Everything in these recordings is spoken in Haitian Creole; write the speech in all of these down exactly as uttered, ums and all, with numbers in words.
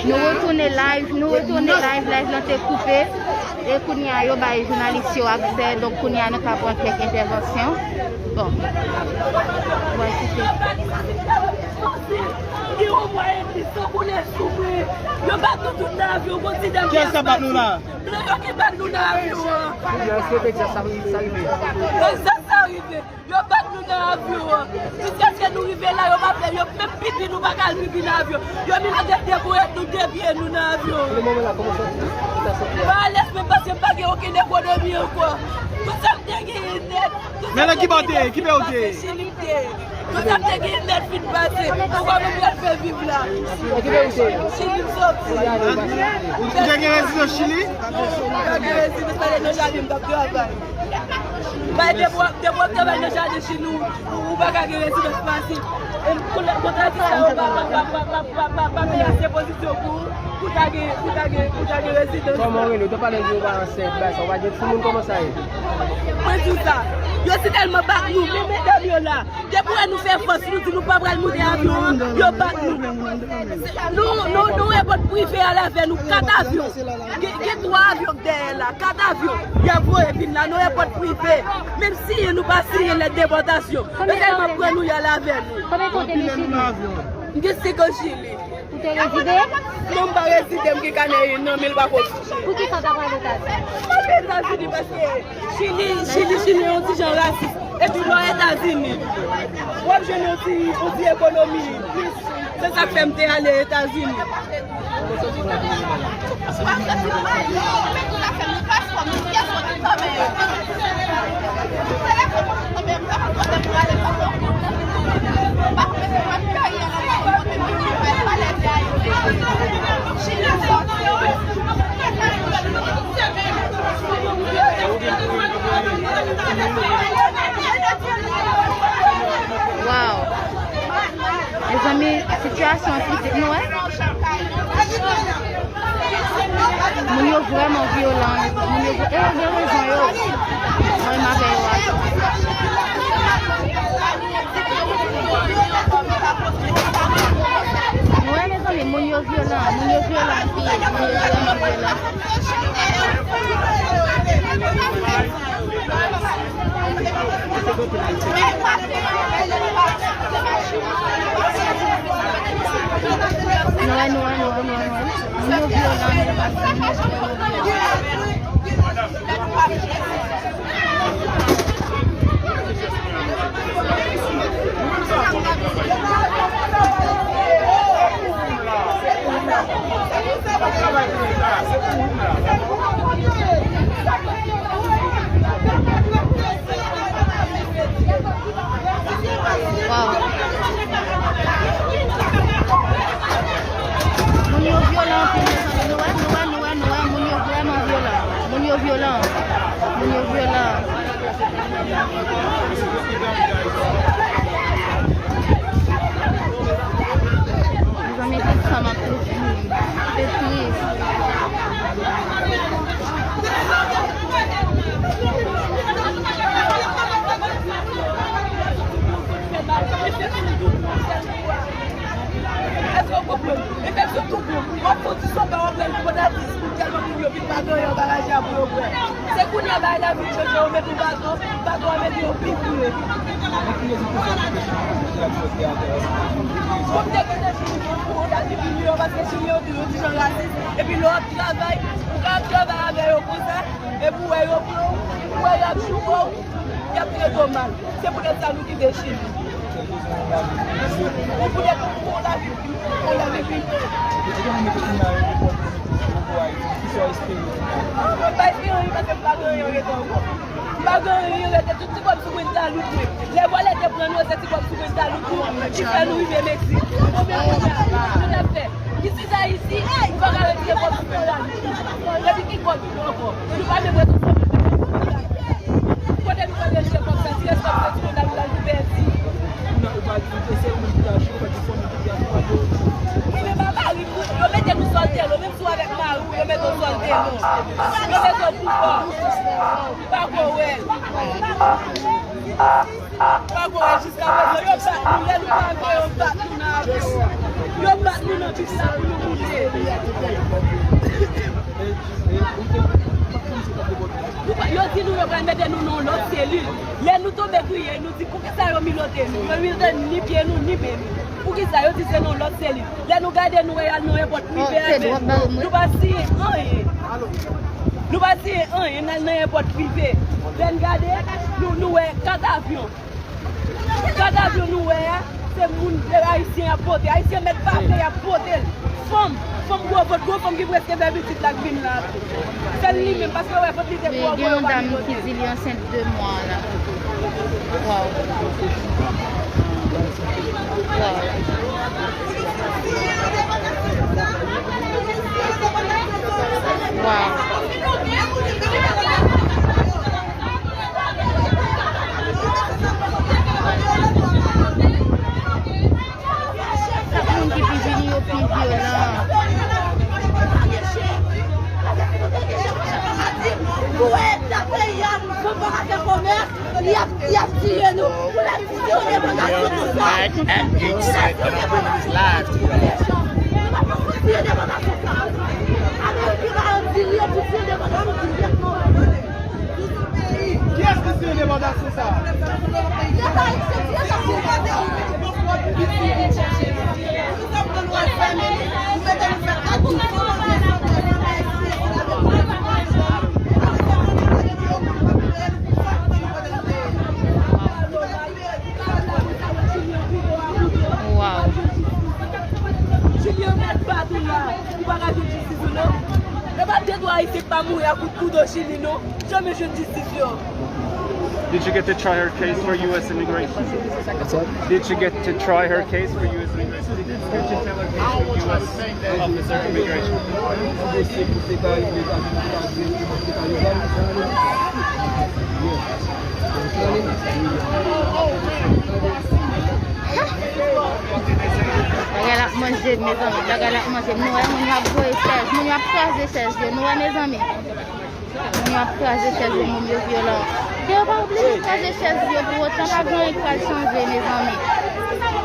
Nou retounen live, nou retounen live, live lan te koupe. E kounye a yo bay jounalis yo aksè, donk kounye a nou ka pran kèk entèvansyon. Bon. Wè, kite. Yo bat nou tout nan avyon, gon ti dam ki... Kiyès k ap bat nou la? Blan yo ki bat nou nan avyon an. Èske Texas sa rive? Texas sa rive. Yo bat nou nan avyon an. Jiskaske nou rive la, yo pa vle, yo menm pipi, nou pa ka al pipi nan avyon. Yo menm te deboure nou, depye nou nan avyon an. Mwen alèz menm paske m pa gen okenn ekonomi ankò. Tout sa m te genyen nèt, tout sa m te genyen nèt fin pase. Chili m te ye. Tout sa m te genyen nèt fin pase. Poukisa nou pral fè viv la? Chili m soti. Ou te gen rezidans Chili? M pa gen rezidans, pale nan jaden, m t ap travay. Bay depi w ap, depi w ap travay nan jaden Chili, ou, ou, ou pa ka gen rezidans fasil. E kontra, kontra sa yo pa, pa, pa peye ase pozisyon pou, pou ta gen, pou ta gen, pou ta gen rezidans. Kòman w rele? Ou te pale de ou pa ansent, bay sa, ou pa gen timoun, kòman sa ye? Mwen di w sa, yo si tèlman bat nou, men medam yo la. Depi wè nou fè fòs, nou di nou pa pral moute avyon an, yo bat nou. Nou, nou, nou repòt prive al avè nou, kat avyon. Gen, gen twa avyon k dèyè la, kat avyon. Y ap voye vin la, nou repòt prive. Menm siyen, nou pa siyen lèt depòtasyon. Yo tèlman pran nou, y al avè nou. Konbyen tan w te gen Chili? M gen senk an Chili. Ou te rezide? Non, m pa rezide, m gen kanè nan men l pa koz. Poukisa w ta pral Etazini? M pa vle Etazini paske Chili, Chili, Chili yon ti jan rasis. Epi lè w Etazini, w ap jwenn yon ti, yon ti ekonomi plis. Se sa k fè m te ale Etazini. Wow. Mezanmi, sitiyasyon an triste, nou wè. Moun yo vrèman vyolan, moun yo vre-, e yo gen rezon yo. Mwen menm avè yo a. Nou wè, mezanmi, moun yo vyolan, moun yo vyolan anpil, moun yo vrèman vyolan. Nou wè, nou wè, nou wè, nou wè, nou wè. Moun yo vyolan, moun yo vyolan. Wow. Moun yo vyolan anpil, mezanmi. Nou wè, nou wè, nou wè, nou wè. Moun yo vrèman vyolan. Moun yo vyolan. Moun yo vyolan. Mezanmi, tout sa m ap soufri. Se tris. Èske w konprann? Efeksyon tou bon. W ap fè ti sòt la, w ap pran pou konn atis pou tèlman moun yo vin pa gen anyen anba raje a pou yo bwè. Se kounye a bagay la vin chanje, yo mete yon baton, baton an mete yo pi pre. Bon, m te gentan fini pou, pou Etazini vini yo, paske Chili yo tou, yo ti jan rasis. Epi lè w ap travay, ou ka ap travay avè yo konsa, epi w wè yo pran w, ou wè y ap joure w, y ap trete w mal. Se poutèt sa nou kite Chili. Ou poutèt ou, ou lavi pi, ou lavi pi. Mwen pa espere anyen paske m pa gen anyen rete ankò. M pa gen anyen rete, tout ti kòb sou kwenta lout mwen. Lè vòlè te pran nou, se ti kòb sou kwenta lout nou ki fè nou rive Meksik. Konbyen kounye a nou t ap fè? Isi, Ayiti, ou pa ka retire kòb sou kwenta lout. Epi ki kòb nou ankò? Nou pa menm retounen. Kote nou pral retire kòb sa? Ti rès kòb sa, ti konn al, al pèdi. Wi, men pa mari m, yo mete nou sou altèlo, menm si w avèk mari w, yo mete w sou altèlo. Yo mete w pi fò. M pa ko wè l. Pa kwè, jiska prezan, yo bat nou, lè nou pa vle, yo bat nou nan avyon. Yo bat nou nan bis la pou nou moute. Nou pa, yo di nou yo pral mete nou nan yon lòt selil. Lè nou tonbe kriye, nou di, "Poukisa yo milote nou? Yo milote ni pye nou, ni men nou. Poukisa?" Yo di se nan yon lòt selil. Lè nou gade, nou wè y al nan yon pòt prive avè nou. Nou pa siyen anyen. Nou pa siyen anyen, n al nan yon pòt prive. Lè n gade, nou, nou wè kat avyon. Kat avyon nou wè a, se moun, se Ayisyen y ap pote. Ayisyen mèt pa peye, y ap pote l. Fanm, fanm gwo vant, gwo fanm ki prèske fè pitit la k vin la tou. Sèl li menm, paske yo wè vant li te gwo, yo pa milote l. Gen yon dam ki di li ansent de mwa la. Waw. Waw. Waw. Chak moun ki pi vini, yo pi vyolan. Pou èd nan peyi a, nou fò pa ka fè komès, y ap, y ap tiye nou. Pou la Yo, Mac and Geek said that I'm on his live today. Kiyès ki siyen endepandasyon sa a? Wow. Julien, mèt bat ou la. Ou pa ka jwenn jistis ou non. E pa de twa Ayisyen k pa mouri a kout kouto Chili non. Janm jwenn jistis yo. Did you get to try her case for U S immigration? What's up? Did you get to try her case for U S immigration? Did you tell her case for U S officer immigration? Bagay la ap manje, mezanmi. Bagay la ap manje. Nou wè moun yo ap voye chèz. Moun yo ap kraze chèz yo. Nou wè, mezanmi. Moun yo ap kraze chèz yo, moun yo vyolan. Ke yo pa oblije kraze chèz yo pou otan, pa gen anyen k pral chanje, mezanmi.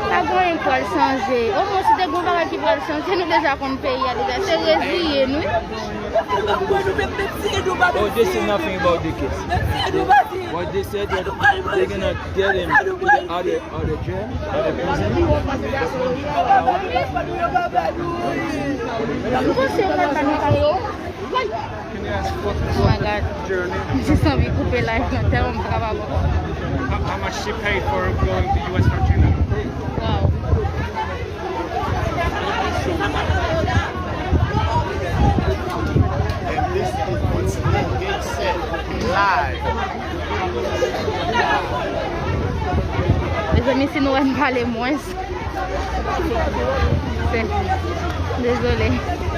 Pa gen anyen k pral chanje. Omwen, si te gen yon bagay ki pral chanje, nou deja konn peyi a deja. Se reziye n, wi. Oh, they say nothing about the case. What they said, that they're gonna get him to the other, other jail, other prison. Can you ask what, Oh my God. Journey? M jis anvi koupe live lan, tèlman m pa kapab ankò. How, how much she paid for going to U S from China? Wow. And this is what's being said live. Mezanmi, si nou wè m pale mwens, se, dezole,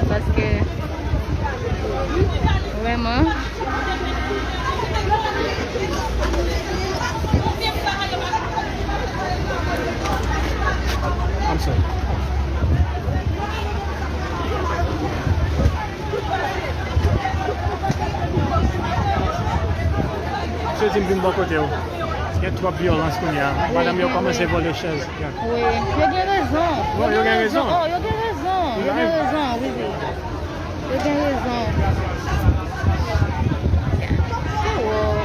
paske vrèman. I'm sorry. Soti m vin bò kote w. Gen twòp vyolans kounye a. Madanm yo kòmanse vòlè chèz. Wi, yo gen rezon. Bon, yo gen rezon. Oh, yo gen rezon. Yo gen rezon, wi, wi. Yo gen rezon. Oh.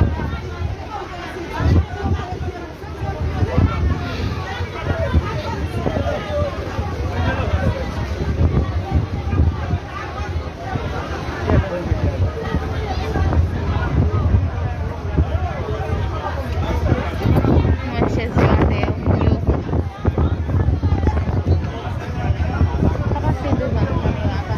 Mwen chèz yo atè, yo. Pa pase devan kamera, pa.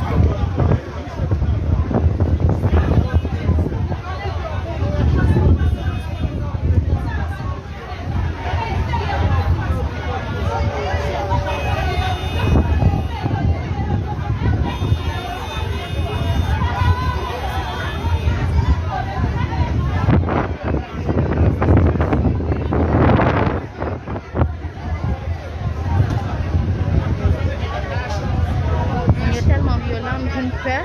Moun yo tèlman vyolan, m vin pè.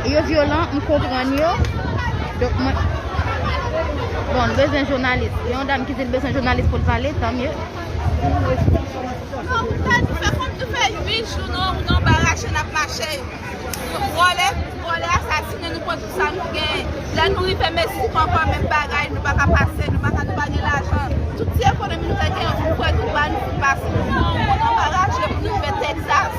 Yo vyolan, m konprann yo. Donk, mwen, Bon, nou bezwen jounalis. Gen yon dam ki di l bezwen jounalis pou l pale, tanmye. Non, nou fè, nou fè kont, nou fè uit jou, non, nou anba rache, n ap mache. Vòlè, vòlè, asasinen, nou pran tout sa nou genyen. Lè nou rive Meksik ankò, menm bagay, nou pa ka pase, nou pa ka, nou pa gen lajan. Tout ti ekonomi nou te genyen, nou fout pran tout ba nou, fout pase. Nou anba rache pou nou rive Texas.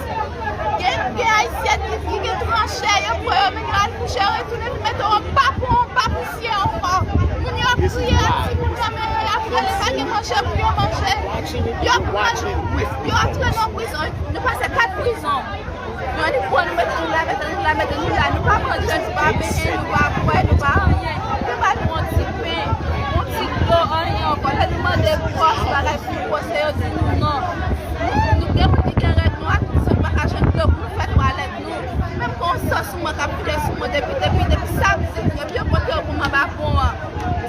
Gen, gen Ayisyen ki, ki gen tran chè, yo pran yo, mennen yo al kouche, yo retounen, vin mete yo anba pon, anba pousyè ankò. Moun yo ap kriye, timoun nan men yo, y ap rele, pa gen manje pou yo manje. Yo pran nou, yo antre nan prizon, nou pase kat prizon. Yo annik pran nou, mete nou la, mete nou la, mete nou la. Nou pa manje, nou pa benyen, nou pa bwè, nou pa anyen. Yo ba nou yon ti pen, yon ti dlo, anyen ankò. Lè nou mande pwòs bagay pou nou pwose, yo di nou non. Nou, nou gen moun ki gen règ nwa, tout sa, nou pa ka jwenn dlo pou nou fè twalèt nou. Menm gen yon san sou mwen k ap vide sou mwen depi, depi, depi samdi, depi yo pote yo pou m anba pon an.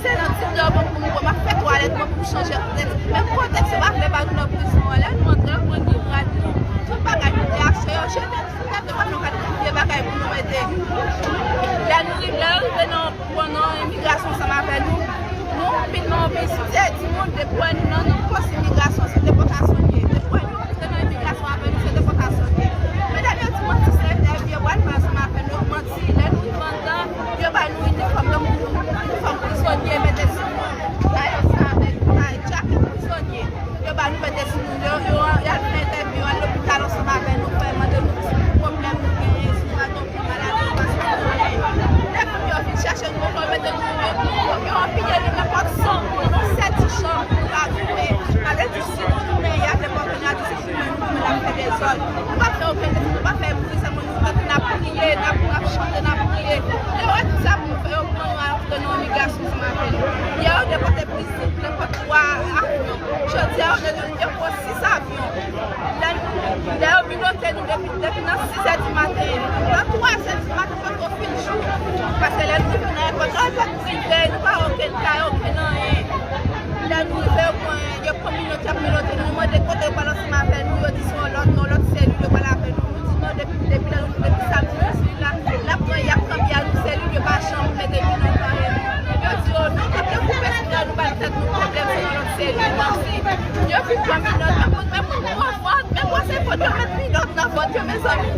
Se nan ti dlo yo ban m pou m bwè, m ap fè twalèt mwen pou m chanje kontèks. Menm kontèks yo pa vle ba nou nan prizon an. Lè nou antre, yo pran ni rad nou, tout bagay nou te achte, yo jete nou sou tèt nou, pa fè nou gade vye bagay pou nou mete. Lè nou rive, lè yo rive nan pwen nan imigrasyon ansanm avè nou, nou vin nan yon pistè, timoun, depi wè nou nan, nan pòs imigrasyon, se depòtasyon l ye. Depi wè nou antre nan imigrasyon avè nou, se depòtasyon l ye. Medam yo di manti, se entèvyou, yo pral fè ansanm avè nou, manti. Lè nou rive anndan, yo ba nou inifòm, yo, inifòm prizonye, mete sou nou. Sa yo sa avèk, sa, djakèt prizonye. Yo ba nou mete sou nou, yo, yo, y al fè entèvyou, al lopital ansanm avè nou, fè mande nou ki pwoblèm nou genyen, si nou pa gen okenn maladi, nou pa sou okenn. Lè moun yo vin chèche nou ankò, yo mete nou, yo, yo, yo anpiye nou nenpòt san moun, nou sèt chanm pou nou ka goumen. Sa vle di, si nou goumen, y a depòte nou, y a di se goumen nou goumen, n ap fè dezòd. Nou pa fè okenn dezòd, nou pa fè bri, sèlman nou tande n ap kriye, n ap, n ap chante, n ap kriye. Lè yo wè tout sa pou nou fè, yo pran nou al antre nan imigrasyon ansanm avè nou. Yè, yo depòte plis ke nenpòt twa avyon. Jodi a, yo, yo, yo pran sis avyon. Lè, lè yo minote nou depi, depi nan sis è di maten, nan twa è di maten, potko fin jou. Paske lè nou rive nan èpòt, nan èpòt prive, nou pa okenn kay, okenn anyen. Lè nou rive, yo pran, yo pran minote, y ap minote nou, nou mande kote yo pral ansanm avè nou, yo di se yon lòt, yon lòt selil yo pral avè nou. Nou di non, depi, depi lè nou, depi samdi nou sou la, n ap pran, y ap kanpe a nou selil, yo pa janm mete nou nan anyen. Yo di, o non, kote yo koupe sou la, nou ba tèt nou pwoblèm, se yon lòt selil, manti. Yo vin pran minòt, men pou, men pou nou pran vòt, men pou se vòt, yo met minòt nan vòt yo, mezanmi.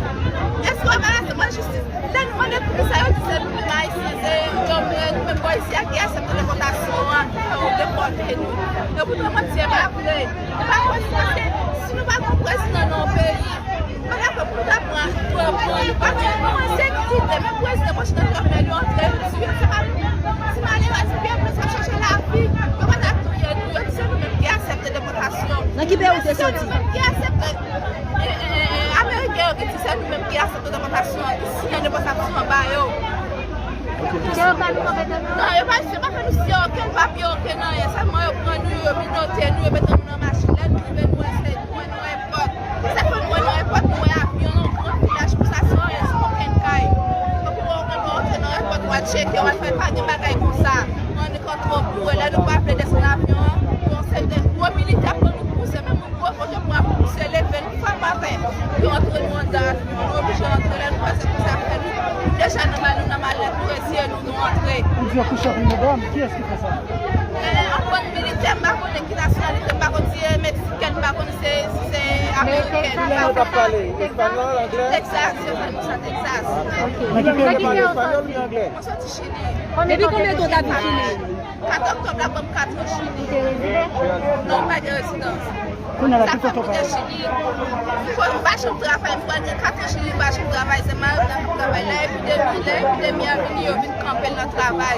Èske w wè maladi mwen jistis? Lè nou mande poukisa yo di se nou menm Ayisyen, se yo menm, nou menm bò isi a ki aksepte depòtasyon an, pou yo depòte nou. Yo pou nou manti, e pa vre. Nou pa kwè si, paske si nou pa gen yon prezidan nan yon peyi, pa dakò pou nou ta pran, pran, pran, nou pa gen yon ensekirite, menm prezidan Washington Jovenel yo antre, yo tiye, se pa nou. Ti malerèz, pye blan sa chache lavi, yo pa ta touye nou, yo di se nou menm ki aksepte depòtasyon. Nan ki peyi w te soti? Se nou menm ki aksepte, e, e, e, Ameriken yo ki di se nou menm ki aksepte depòtasyon an, ki siyen depòtasyon an ba yo. Ke yo ba nou konpetans? Non, yo pa, se pa fè nou siyen okenn papye, okenn anyen. Sèlman yo pran nou, yo minote nou, yo mete nou nan machin. Lè nou rive, nou wè se, nou wè nan èpòt. Se fè nou wè nan èpòt, nou wè avyon, yon gran filaj konsa, san anyen, san okenn kay. Tankou w wè w rantre nan èpòt, w al tcheke, w al fè, pa gen bagay konsa. Annik antre w pou wè, lè nou pa vle desann avyon an, yon seri de gwo militè pran nou pouse, menm yon gwo kote pou ap pouse leve nou. Fòk maten, yo antre nou anndan avyon, nou oblije antre, lè nou wè se konsa fè nou, nou deja nan mal, nou nan malèt, nou retire nou, nou antre. Ou di yo kouche ak yon medam, kiyès ki fè sa? E, yon bann militè, m pa konnen ki nasyonalite, m pa konn si e meksiken, m pa konn si se, si se ameriken, m pa konnen. Ki lang yo t ap pale? Espanyòl, anglè? Texas, yo fè nou sa, Texas. Nan ki peyi w te pale, espanyòl oubyen anglè? Mwen soti Chili. Depi konbyen tan w t ap viv Chili? Kat òktòb la, ban m kat an Chili. Ou te rezide? Non, m pa gen rezidans. Kounye a la, ki kote w pral? Sa fè m kite Chili. Fò m pa janm travay, m pral gen kat an Chili, m pa janm travay, se mari m nan k ap travay. Lè epidemi, lè epidemi an vini, yo vin kanpe l nan travay.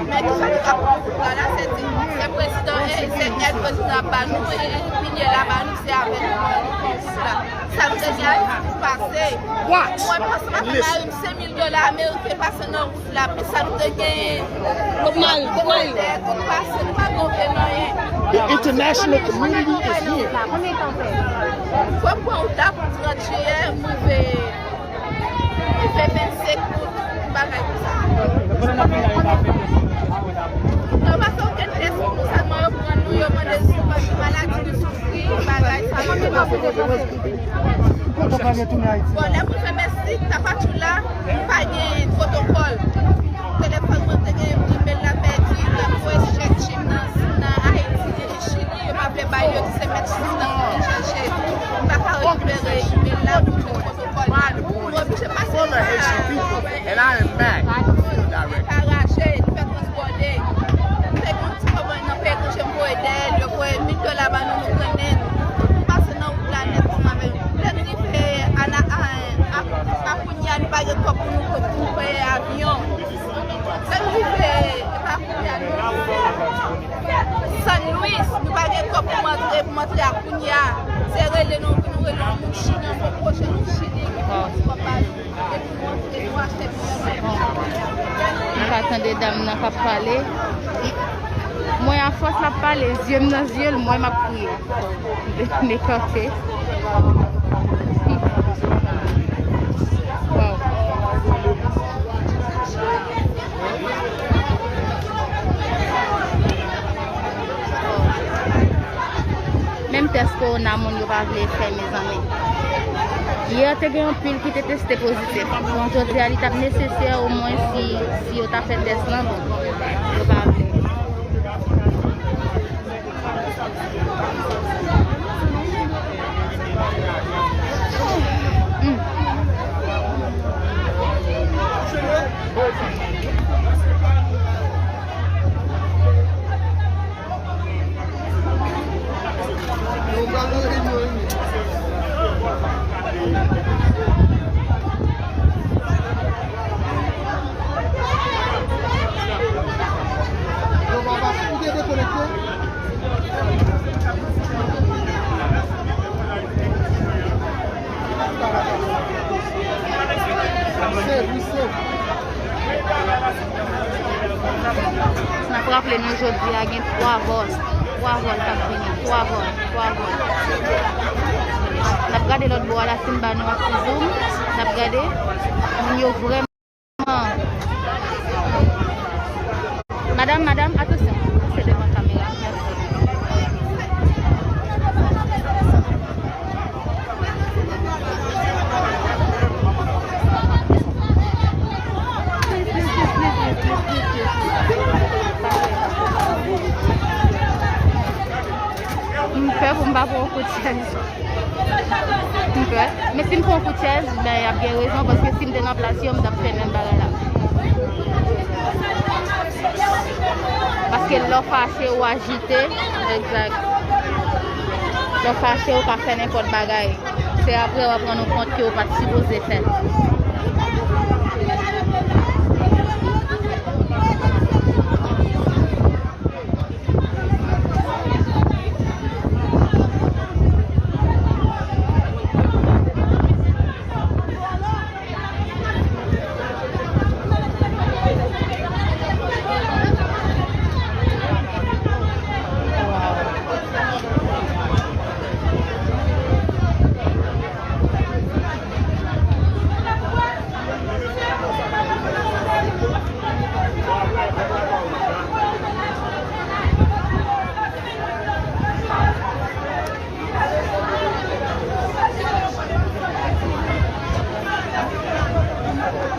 Men ki sa ki t ap pran wout la, la, se di, se prezidan, e, se èd prezidan ap ba nou, e, e, milye la ba nou, se avè nou, nou pran wout la. Sa nou te gen a pase. Mwen, mwen, sa pa fè mari m senk mil dola ameriken pase nan wout la, pou sa nou te genyen. Bob Marley, Bob Marley. Tout pase, nou pa gen okenn anyen. The international community is here. Fò m pran wout la pou trant jiyè, m rive, m rive vennsenk out, bagay konsa. Yo pa fè okenn tès pou nou, sèlman yo pran nou, yo mande si nou pa gen maladi, nou soufri, bagay sa yo. Bon, lè mwen fè Meksik, Tapachula, m pa gen pwotokòl. Telefòn mwen te gen, imèl la pèdi, m voye chèk Yo di se mèt sis nan ki chèche. M pa ka rekipere imèl la pou m fè pwotokòl. M oblije pase nan sa. And I am mad. Mwen ka rache, li fè transbòde. M te gen yon ti kòb nan peyi etranje, m voye dèyè l, yo voye mil dola ban nou, nou pran nèt. M pase nan wout la nèt ansanm avè yo. Lè n rive a, a, a, a Kounya, nou pa gen kòb pou nou, pou nou peye avyon. Lè n rive, e pa Kounya, non. San Luis, nou pa gen kòb pou m antre, pou m antre a Kounya. Se rele nou, pou nou rele yon moun Chili, yon pwochen moun Chili, ki pran ti kòb pa nou. Epi nou antre, nou achte biyè. Nou ka tande dam nan k ap pale. Mwen, afòs l ap pale, zye m nan zye l, mwen, m ap kriye. Mezanmi. Waw. Menm tès kowona moun yo pa vle fè, mezanmi. Yè te gen anpil ki te teste pozitif. Bon, jodi a, li t ap nesesè omwen si, si yo ta fè tès lan, bon, yo pa vle. N ap raple nou jodi a gen twa vòl, twa vòl k ap vini, twa vòl, twa vòl. N ap gade lòt bò a la, si m ba nou yon ti zoom, n ap gade, moun yo vrèman. Madam, madam, atansyon. Pase devan kamera. Mèsi. M pè pou m pa pran yon kout chèz. M pè. Men si m pran yon kout chèz, ben, y ap gen rezon, paske si m te nan plas yo, m t ap fè menm bagay la. Paske lè w fache, ou ajite. Egzak. Lè w fache, ou ka fè nenpòt bagay. Se apre w ap rann ou kont ke w pa t sipoze fè l.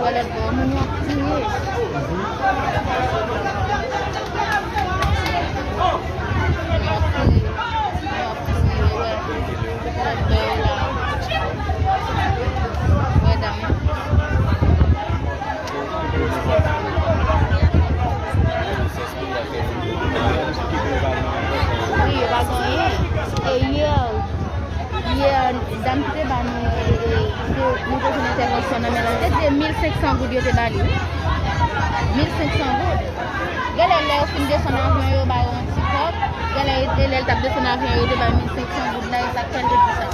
Wè lòt bò, moun yo ap kriye. Moun yo ap kriye. Moun yo ap kriye, wè. Lòt bò yo la. Wè dam yo. Wi, yo pa gen anyen. E yè, yè, dam ki te ba nou, e, e, nou te jwenn entèvansyon nan men l, te di mil senk san goud yo te ba li, wi. Mil senk san goud. Genlè lè yo fin desann avyon, yo ba yo yon ti kòb. Genlè, e lè l t ap desann avyon, yo te ba l mil senk san goud la, e sa k fè l te di sa.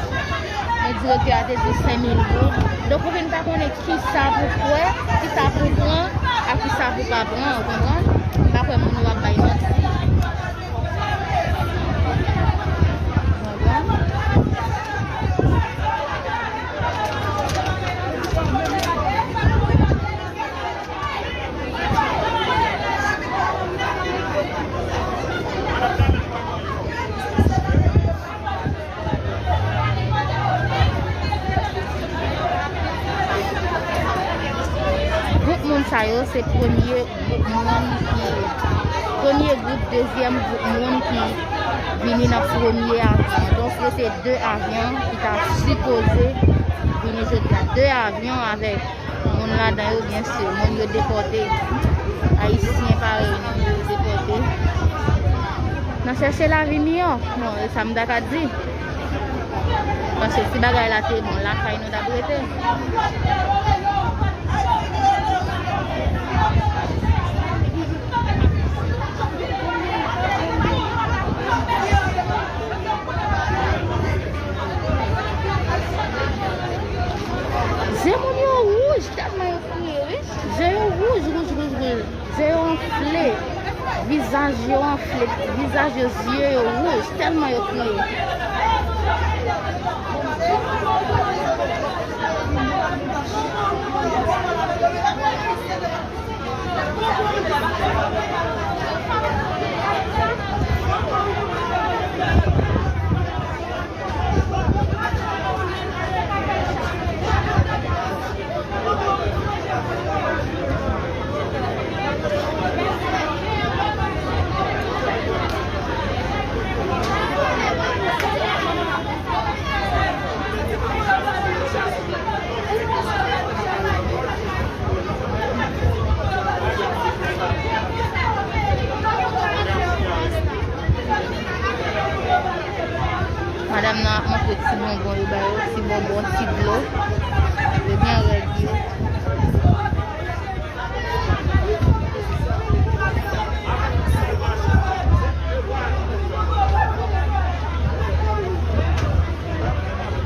Men direktè a te di senk mil goud. Donk, ou vin pa konnen kisa pou kwè, kisa pou pran, ak kisa pou pa pran, ou konprann? M pa kwè moun yo ap bay manti. Gwoup moun sa yo se premye gwoup moun ki, premye gwoup, dezyèm gwoup moun ki Vini nan premye avyon. Donk, rete de avyon ki ta sipoze vini jodi a. De avyon avèk moun ladan yo, byen si, moun yo depòte. Ayisyen parèy nou, yo depòte. N ap chèche lavi miyò. Bon, e sa m ta ka di. Paske si bagay la te bon, lakay nou t ap rete. Je moun yo wouj, tèlman yo kriye, wi. Je yo wouj, wouj, wouj, wouj. Je yo anfle. Vizaj yo anfle. Vizaj yo, zye yo wouj, tèlman yo kriye. Madanm nan ap montre ti bonbon yo ba yo, ti bonbon, ti dlo. Yo byen rèd yo.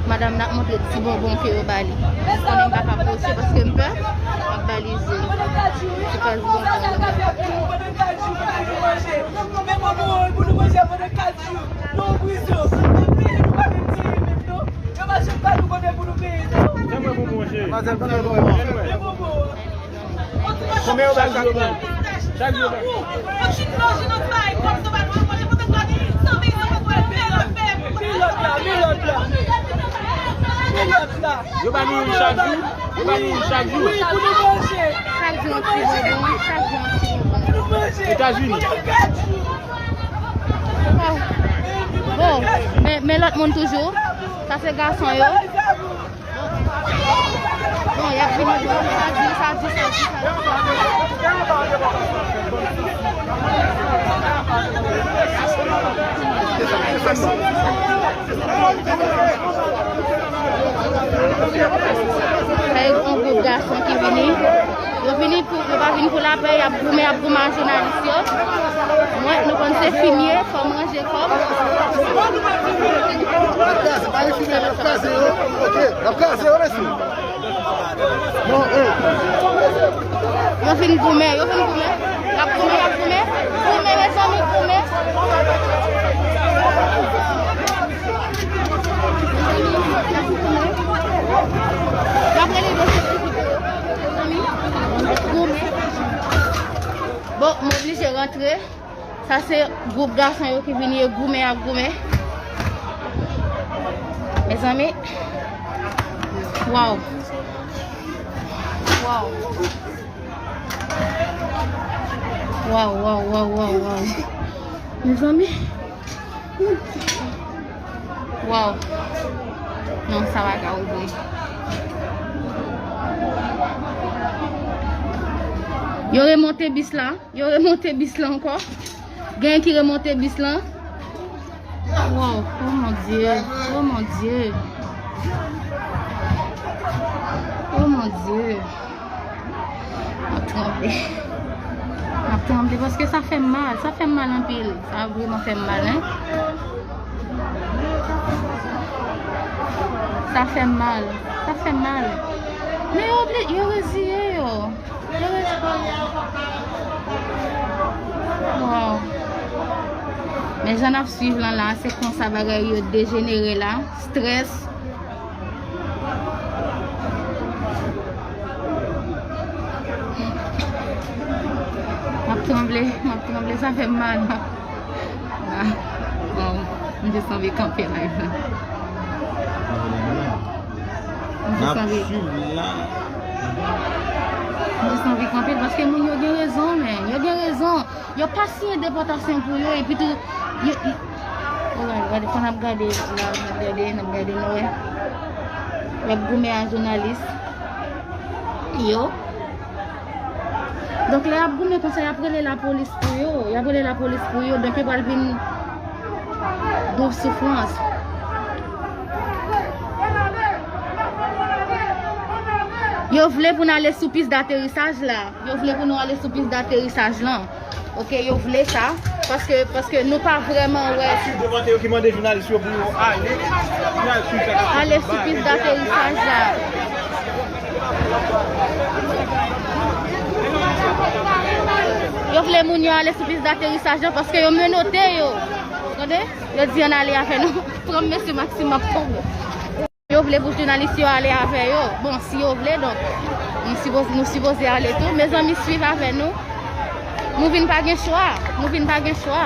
Madanm nan ap montre ti bonbon ke yo ba li. Li konnen m pa ka pwoche paske m pè, m ap ba li je. Se pa ti bonbon yo. Men bonbon pou nou manje pandan kat jou. Nou prizon. Depi nou pa menm peye menm non. Yo pa janm ba nou kote pou nou peye non. Fè mwen bonbon, cheri. Fè mwen. Konbyen yo bay chak moun? Chak jou yo bay. Pilòt la, pilòt la. Pilòt la. Yo ba nou youn chak jou? Yo ba nou youn chak jou? Wi, pou nou manje. Chak jou yon ti bonbon, chak jou yon ti bonbon. Pou nou manje. Etazini. Pandan kat jou. Oh. Bon, men, men lòt moun toujou. Sa se gason yo. Bon, y ap vini, bon, sa di, sa di, sa di, sa di, sa di. Sa e yon gwoup gason ki vini. Yo vini pou, yo pa vin pou lapè, y ap goumen, y ap goumen ak jounalis yo. Mwen, nou konn se fimye, fò m ranje kò m. N ap kraze, pa gen fimye, n ap kraze yo. Ok, n ap kraze yo, mesye. Non, eh. Yo fin goumen, yo fin goumen. Y ap goumen, y ap goumen. Goumen, mezanmi, goumen. Y ap rele de sekirite yo. Mezanmi, goumen. Bon, m oblije rantre. Sa se gwoup gason yo ki vini e goumen, y ap goumen. Mezanmi. Waw. Waw. Waw, waw, waw, waw, waw. Mezanmi. Waw. Non, sa pa ka ouvri. Yo remonte bis la. Yo remonte bis la ankò. Gen ki remonte bis lan. Wow, oh mon Dieu, oh mon Dieu. Oh mon Dieu. M ap tranble. M ap tranble paske sa fè m mal, sa fè m mal anpil. Sa vrèman fè m mal, hein. Sa fè m mal, sa fè m mal. Men yo obli-, yo reziye yo. Yo reziye. Wow. Men jan n ap swiv lan la, se konsa bagay yo dejenere la. Strès. M ap tranble, m ap tranble, sa fè m mal. Ah, bon, m jis anvi kanpe live la. M jis anvi, m jis anvi kanpe paske moun yo gen rezon, men. Yo gen rezon. Yo pa siyen depòtasyon pou yo, epi tou, yo, yo, Gade, gade, fò n ap gade la, n ap gade, n ap gade, nou wè. Y ap goumen ak jounalis yo. Donk, lè y ap goumen konsa, y ap rele lapolis pou yo. Y ap rele lapolis pou yo. Donk, yo pral vin Double soufrans. Yo vle pou n ale sou pis daterisaj la. Yo vle pou nou ale sou pis daterisaj lan. Ok, yo vle sa. Paske, paske nou pa vrèman wè. Devan te yo ki mande jounalis yo pou yo ale. Ale sou pis daterisaj la. Yo vle moun yo ale sou pis daterisaj la paske yo menote yo. Tande? Yo di ann ale avè nou. Pran mesye Maxime ap tonbe. Yo vle pou jounalis yo ale avè yo. Bon, si yo vle, donk, nou sipoze, nou sipoze ale tou. Mezanmi, swiv avè nou. Nou vin pa gen chwa. Nou vin pa gen chwa.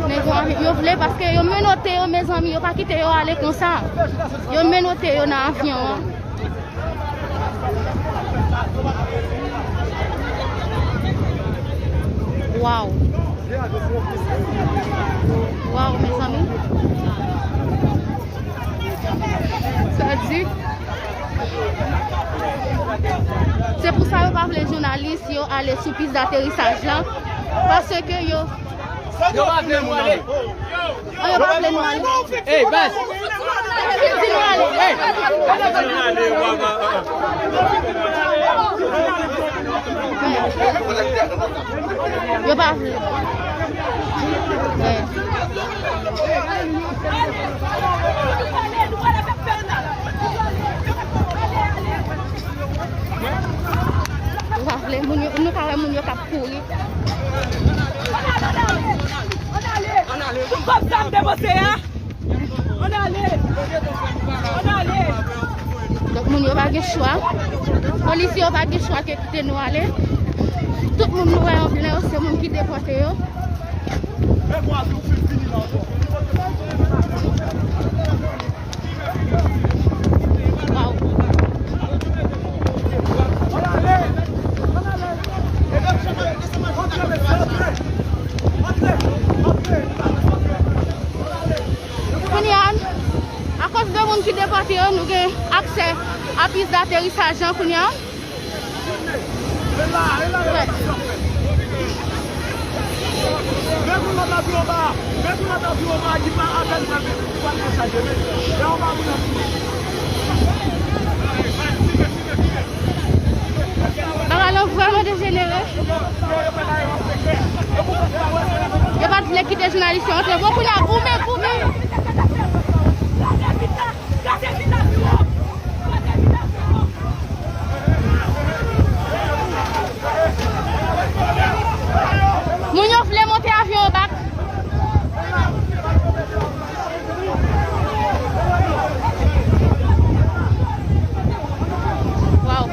Nèg yo, yo vle paske yo menote yo, mezanmi. Yo pa kite yo ale konsa. Yo menote yo nan avyon an. Waw. Waw, mezanmi. Sa di. Se pou sa yo pa vle jounalis yo ale sou pis daterisaj lan. Paske yo Yo pa vle nou ale. An, yo pa vle nou ale. Ey, baz. Yo di nou ale. Ey. Yo pa vle. Ey. Nou pa vle moun yo, nou pa wè moun yo k ap kouri. Ann ale, ann ale, ann ale. Ann ale. Ann ale. Ann ale. Donk, moun yo pa gen chwa. Polisye yo pa gen chwa ke kite nou ale. Tout moun nou wè an blan yo, se moun ki depòte yo. Waw. Kounye a, akoz de moun ki depòte yo, nou gen aksè a pis daterisaj lan kounye a. Bagay lan vrèman dejenere. Yo pa t vle kite jounalis yo antre. Bon, kounye a, goumen, goumen. Moun yo vle monte avyon an bak. Waw.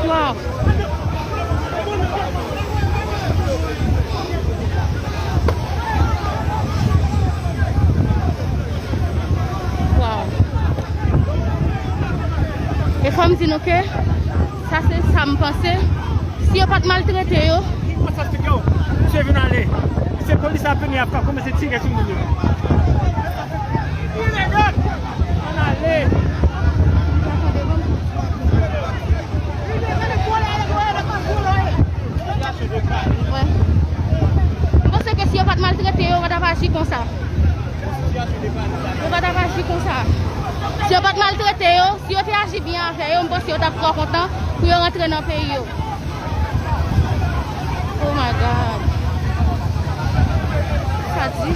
Waw. Waw. E fò m di nou ke sa se sa m panse. Si yo pa t maltrete yo. Misye vin ale. Misye polis ap vini ap kòmanse tire sou moun yo. Ann ale. Wè. M panse ke si yo pa t maltrete yo, yo pa t ap aji konsa. Yo pa t ap aji konsa. Si yo pa t maltrete yo, si yo te aji byen avè yo, m panse yo t ap twò kontan pou yo rantre nan peyi yo. Oh my God. Sa di.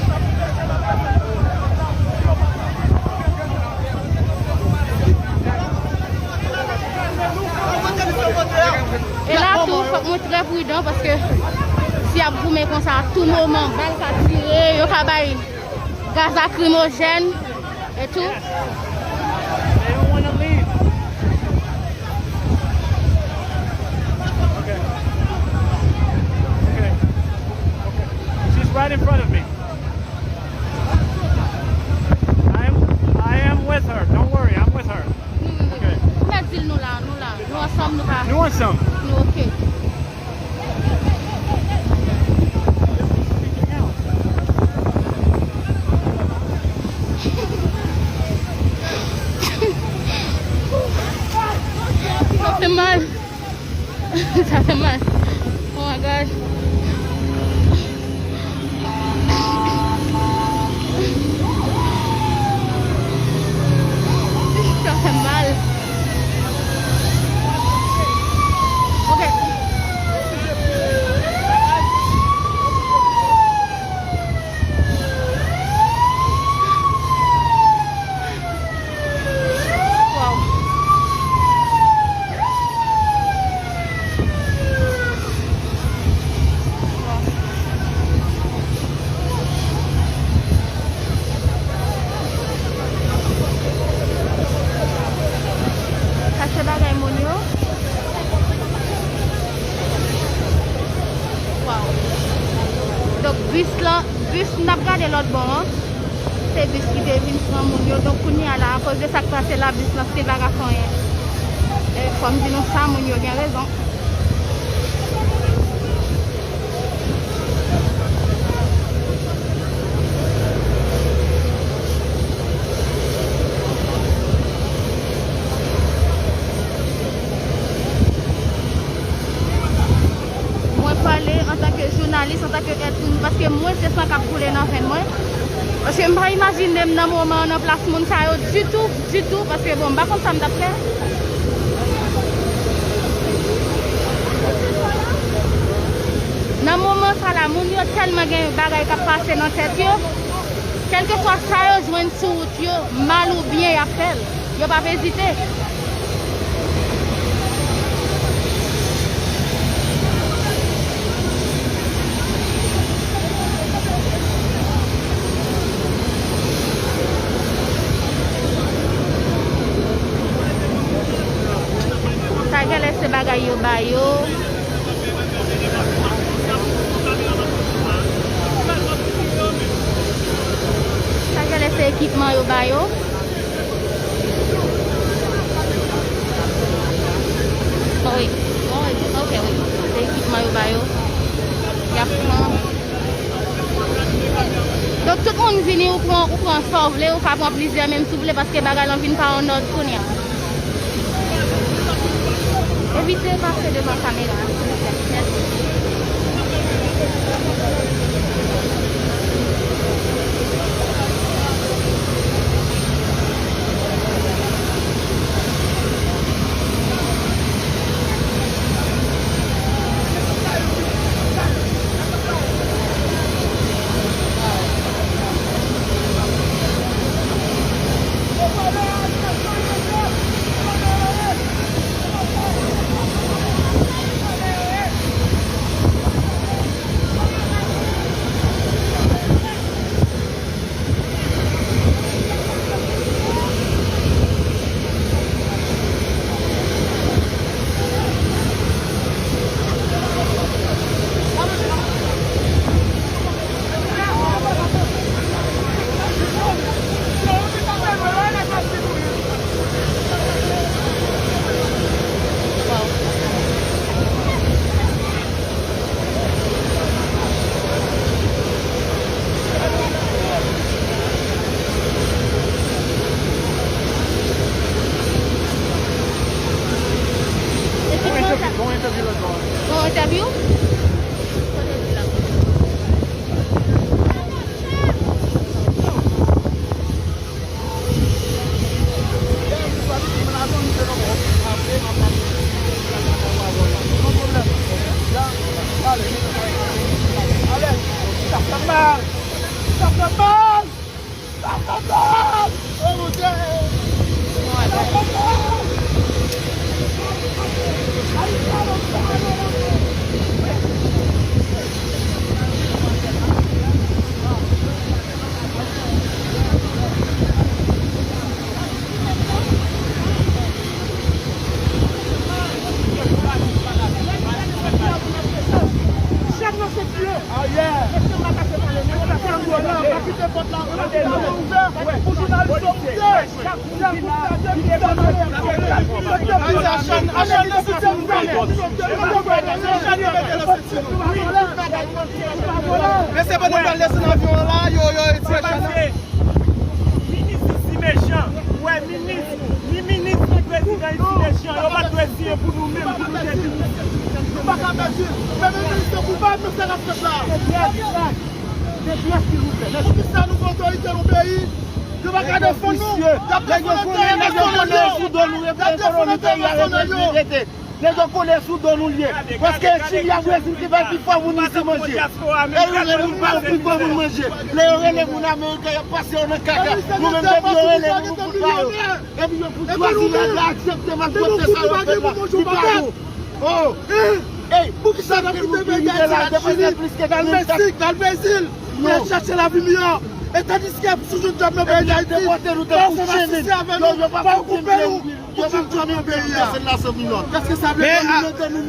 E la tou, fòk nou trè pridan paske si y ap goumen konsa, a tou moman, bal ka tire, yo ka bay gaz lakrimojèn e tou. They don't wanna leave. Okay. Okay. Okay. She's right in front of me. I am, I am with her. Don't worry, I'm with her. Okay. Ou mèt di l Oh my God. Sa fè mal. Ok. Wow. Sa se bagay moun yo. Wow. Donk, bis lan, bis n ap gade lòt bò an, se bis ki te vin pran moun yo. Donk, kounye a la, akoz de sa k pase la, bis lan still pa ka fè anyen. E fò m di nou sa, moun yo gen rezon. Mwen pale antanke jounalis, antanke èt imen, paske mwen se san k ap koule nan venn mwen. Paske m pa imajine m nan moman an nan plas moun sa yo ditou, ditou, paske bon, m pa konn sa m t ap fè. Nan moman sa la, moun yo tèlman gen bagay k ap pase nan tèt yo, kèlkeswa sa yo jwenn sou wout yo, mal ou byen, y ap fè l. Yo p ap ezite. Sa genlè se bagay yo ba yo. Sa genlè se ekipman yo ba yo. Wi, wi, ok, wi. Se ekipman yo ba yo. Y ap pran. Donk, tout moun vini, ou pran, ou pran sa w vle, ou ka pran plizyè menm si w vle, paske bagay lan vin pa an òd kounye a. Evite pase devan kamera a, silvouplè. Mèsi. Bon entèvyou? Mesye, pandan n pral desann avyon an la, yo, yo retire chèn nan. Minis isi mechan. Ou wè minis, ni minis ni prezidan isi mechan. Yo pa t dwe siyen pou nou menm, pou nou te minis. Pa ka pèdi. Men, men, men, se koupab, men se rèspè la. Se pyès, se pyès, silvouplè. Poukisa nou gen otorite nan peyi? Yo pa ka defann nou. Y ap defann enterè nasyonal yo. Y ap defann enterè nasyonal yo. Nèg yo kole sou do nou l ye. Paske Chili ak Brezil ki bay pi fò moun isi manje. E yo rele moun pa yo pi fò moun manje. Lè yo rele moun Ameriken, y ap pase yo nan kaka. Nou menm depi yo rele nou, nou fout ba yo. Epi yo fout chwazi nèg la aksepte malpwòpte sa yo fè la. Li pa bon. Oh! Ey! Poukisa n ap kite peyi Dayiti al Chili, al Meksik, al Brezil, pou y al chache lavi miyò? E tandiske sou joun djòb nan peyi Dayiti, fò w masisi avè nou, fò w koupe nou, pou fin djòb nan peyi a. Kèske sa vle di?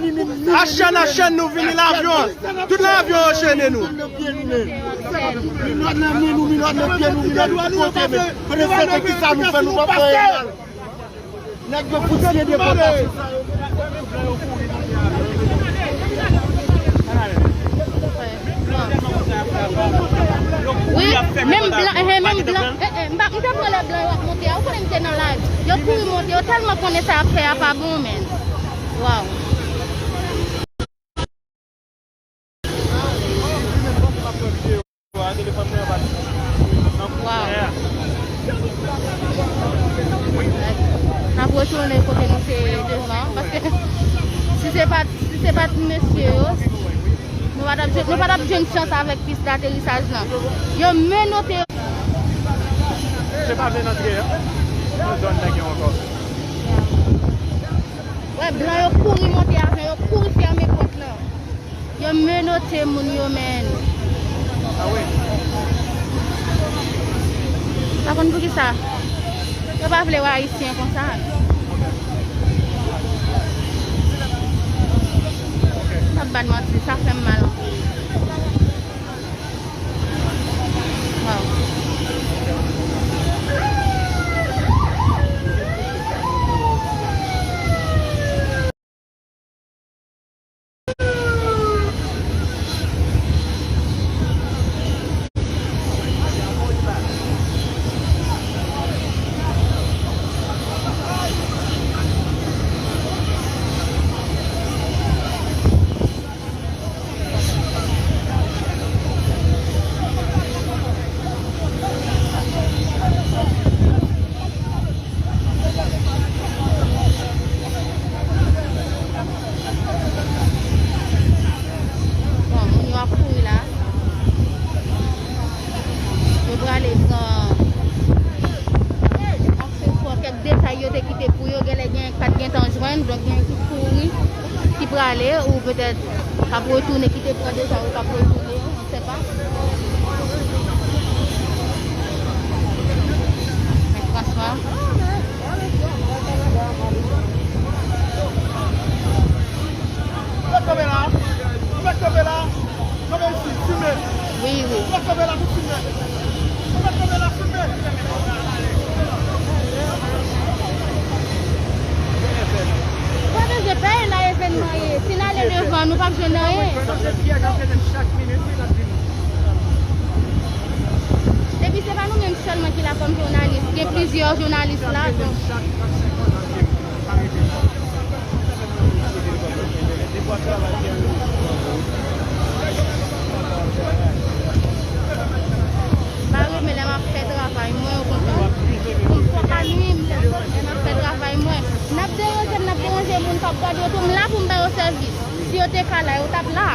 Men a, a chèn a chèn nou vini lavyon. Tout lavyon yo chene nou. Minòt nan men nou, minòt nan pye nou, minòt tout kote, men konnen se ki sa nou fè, nou pa fè anyen mal. Nèg yo fout siyen depòtasyon sa yo. Wi, menm blan, eh, menm blan, eh, eh, m pa, m te pran lè blan yo ap monte a, ou konnen m te nan lari. Yo kouri monte, yo tèlman konnen sa y ap fè a pa bon, men. Waw. Waw. N ap retounen kote nou te devan, paske si se pa t, si se pa t mesye yo, nou pa t ap jwenn, nou pa t ap jwenn chans avèk pis daterisaj lan. Yo menote yo. Se pa vle nan tire, nan zòn nèg yo ankò. Wè, blan yo kouri monte avyon, yo kouri fèmen pòt lan. Yo menote moun yo, men. Pa konn poukisa. Yo pa vle wè Ayisyen konsa. M ap ba n manti, sa fè m mal anpil. Waw. Bon, moun yo ap kouri la. Yo prale pran, ap fè fò kèk detay yo te kite pou yo. Genlè gen k pa t gentan jwenn, donk gen ki kouri, ki prale, ou petèt k ap retounen, ki te pran deja, yo k ap retounen. Sepa. Men franchman. Mèt kanpe la. Mèt kanpe la. Kanpe isi, filme. Wi, wi. Mèt kanpe la pou filme. Mèt kanpe la, filme. Pa bezwen pè la evènman ye. Si n ale devan, nou p ap jwenn anyen. Depi se pa nou menm sèlman ki la kòm jounalis, gen plizyè jounalis la, donk. Pa renmen lè m ap fè travay mwen, okontrè, pou m fòk a nwi m, lè m ap fè travay mwen. N ap deranje m, n ap deranje moun k ap gade yo tou, m la pou m ba yo sèvis. Si yo te ka la, yo t ap la.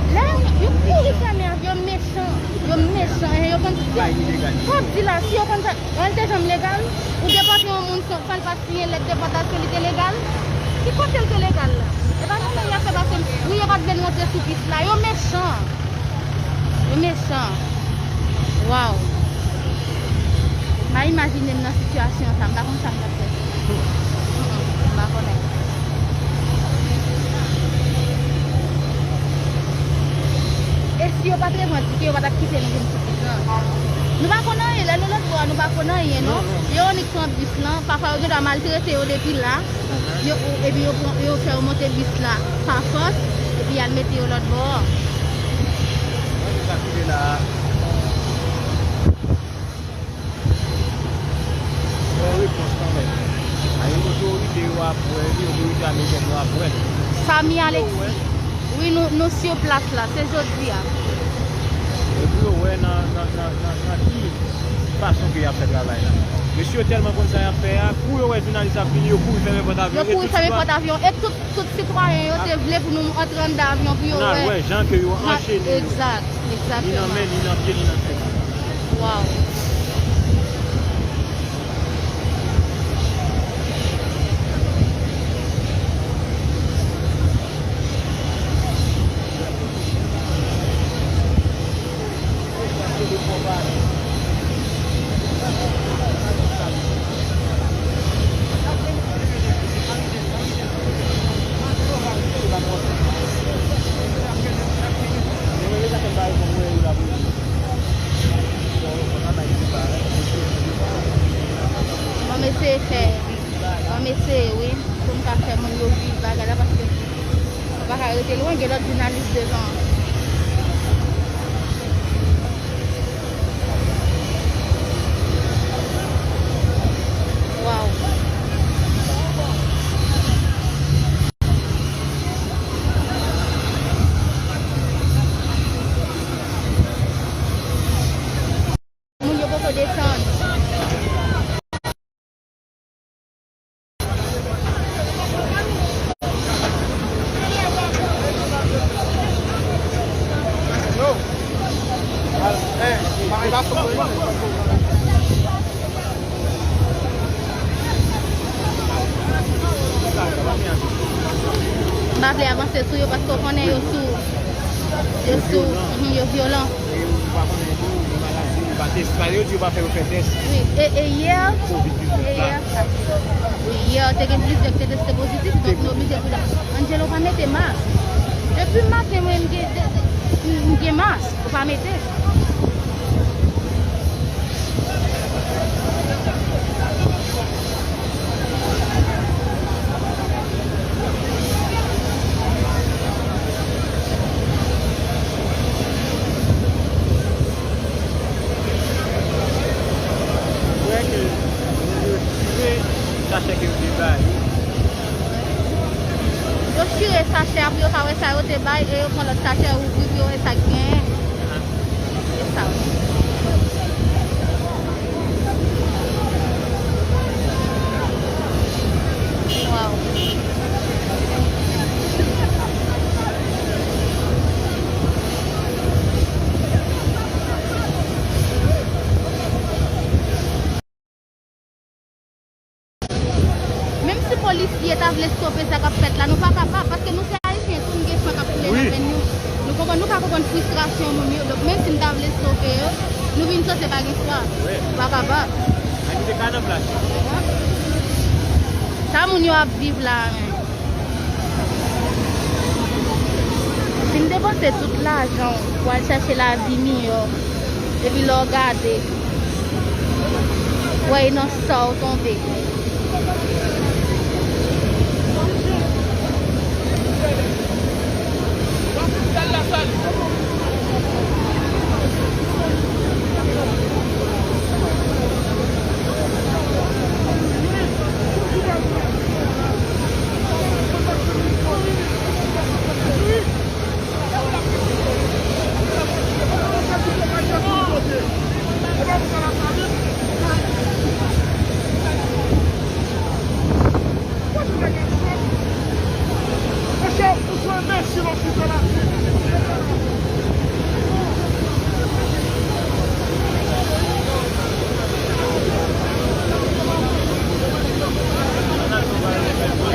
Lè yo kouri fèmen avyon, yo mechan, yo mechan, yo konn, fò di la, si yo konn fè, an l te janm legal, ou depòte yon moun san, san l pa siyen lèt depòtasyon, li te legal? Ki kote l te legal la? E pa nan peyi a fè pase m, wi, yo pa t vle n rantre sou pis la. Yo mechan. Yo mechan. Waw. M pa imajine m nan sitiyasyon sa, m pa konn sa m t ap fè. M pa konnen. E si yo pa t revandike, yo pa t ap kite nou vin sou pis lan. Nou pa konn anyen, lè nou lòt bò a, nou pa konn anyen, non. Non, non. Yo annik pran bis lan, pafwa yo gen dwa maltrete yo depi la. Yo, epi yo pran, yo fè yo monte bis la pa fòs, epi y al mete yo lòt bò. Mwen, se sa ki te la a. Fè yon repons kanmenm. A gen otorite yo ap wè li, otorite amerikèn yo ap wè. Fanmi Alexis. Wi, nou, nou sou plas la, se jodi a. Epi yo wè nan, nan, nan, nan, nan ki fason ke y ap fè travay la. Mesye yo tèlman konn sa y ap fè a, kou yo wè jounalis ap vini, yo kouri fèmen pòt avyon. Yo kouri fèmen pòt avyon, e tout, tout sitwayen yo te vle pou nou antre anndan avyon pou yo wè. N al wè jan ke yo anchene yo. Egzat, egzakteman. Ni nan men, ni nan pye, ni nan tèt. Waw. Bon, mesye, fè Ban m eseye, wi, pou m ka fè moun yo viv bagay la, paske m pa ka rete lwen, gen lòt jounalis devan. Waw. Moun yo poko desann. M pa vle avanse sou yo paske w konnen yo sou, yo sou, mhm, yo vyolan. E ou pa konnen tou, yo maladi, yo pa teste. Yo di yo pa fè yo fè tès. Wi, e, e yè, kovid diznèf e la. Yè sa. Wi, yè te gen plizyè ki te teste pozitif, donk nou oblije tou. Angelo pa mete mask. Depi maten, mwen, m gen, m gen mask, ou pa mete. Ou wè ke yo retire sachè ke yo te bay. Yo chire sachè a pou yo ka wè sa yo te bay e yo pran lòt sachè ouvri pou yo wè sa k genyen. Se sa. Waw. Menm si polisye ta vle stope sa k ap fèt la, nou pa kapab, paske nou se Ayisyen tou, nou gen san k ap koule nan venn nou. Nou konprann, nou ka konprann fristrasyon moun yo. Donk, menm si n ta vle stope yo, nou vin sanse pa gen chwa. Nou pa kapab. Sa moun yo ap viv la a menm. Fin depanse tout lajan w pou al chèche lavi miyò, epi lè w gade, w wè e nan sa w tonbe.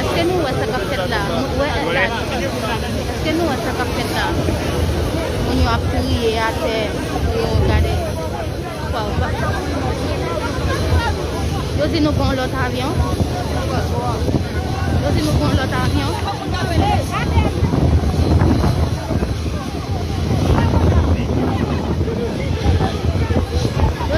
Èske nou wè sa k ap fèt la? Nou wè sa. Èske nou wè sa k ap fèt la? Moun yo ap kriye atè, yo gade. Yo di nou gen yon lòt avyon. Yo di nou gen yon lòt avyon. Yo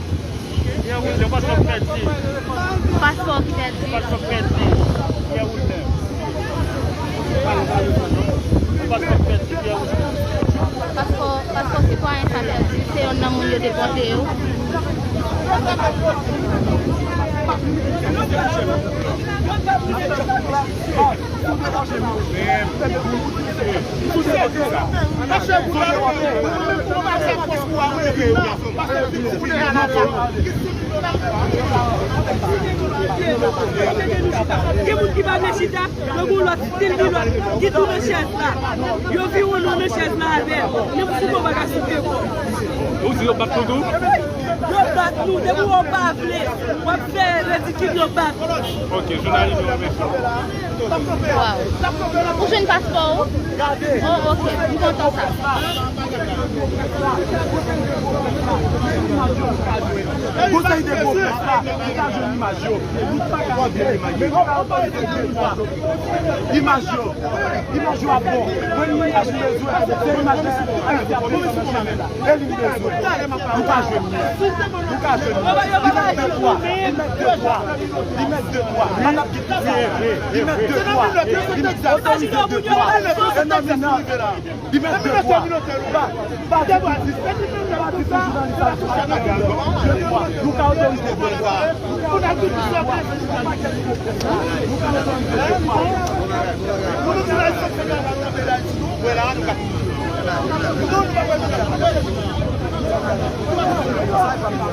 Yon paspò ki pèdi. Paspò ki pèdi. Yon paspò ki pèdi. Pyè Woudè. Yon paspò ki pèdi. Pyè Woudè. Paspò, paspò sitwayen sa pèdi. Se yonn nan moun yo depòte yo. Gen moun ki pa vle chita, yo gen lòt stil ki lòt, ki tou nan chèz la. Yo viwonnen nan chèz la avè l. Menm si nou pa ka soute kò. Ou di yo bat nou tou? Yo bat nou, depi w pa vle, w ap fè ridikil, yo bat. Ok, jounalis, nou remèsye w. Waw. Ou jwenn paspò ou? Oh, ok, m kontan sa. Gon seri de gwo plas la, nou ka jwenn imaj yo. Nou pa ka jwenn imaj yo. Imaj yo. Imaj yo ap bon. Premye imaj nou bezwen, se imaj Ayiti ap peze nan chèz la. E li nou bezwen. Nou ka jwenn li. Nou ka jwenn li. Li mèt de twa. Li mèt de twa. Li mèt de twa. Li mèt de twa. Li mèt de twa. Li mèt de twa. Se nòminal. Li mèt de twa. Ba, ba, di pou, ba, di pou jounalis la, nou ka otorize de twa. Nou ka otorize de twa.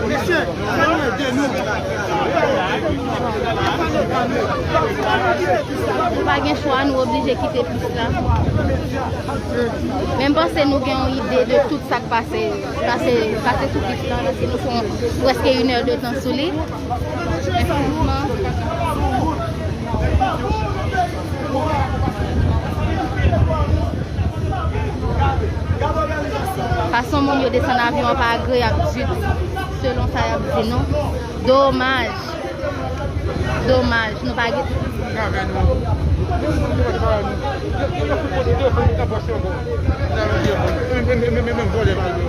Mesye, ann ede nou. Nou pa gen chwa, nou oblije kite pis la. Men m panse nou gen yon ide de tout sa k pase, pase, pase sou pis la, paske nou fè yon, prèske inèdtan sou li. Efektivman. Fason moun yo desann avyon an pa agreyab ditou, selon sa y ap di nou. Domaj. Domaj, nou pa gen. N avè nou. Yo, yo, yo fout pote telefòn nan pòch yo ankò. N avè telefòn. Men, men, men, men, men vòlè pa yo.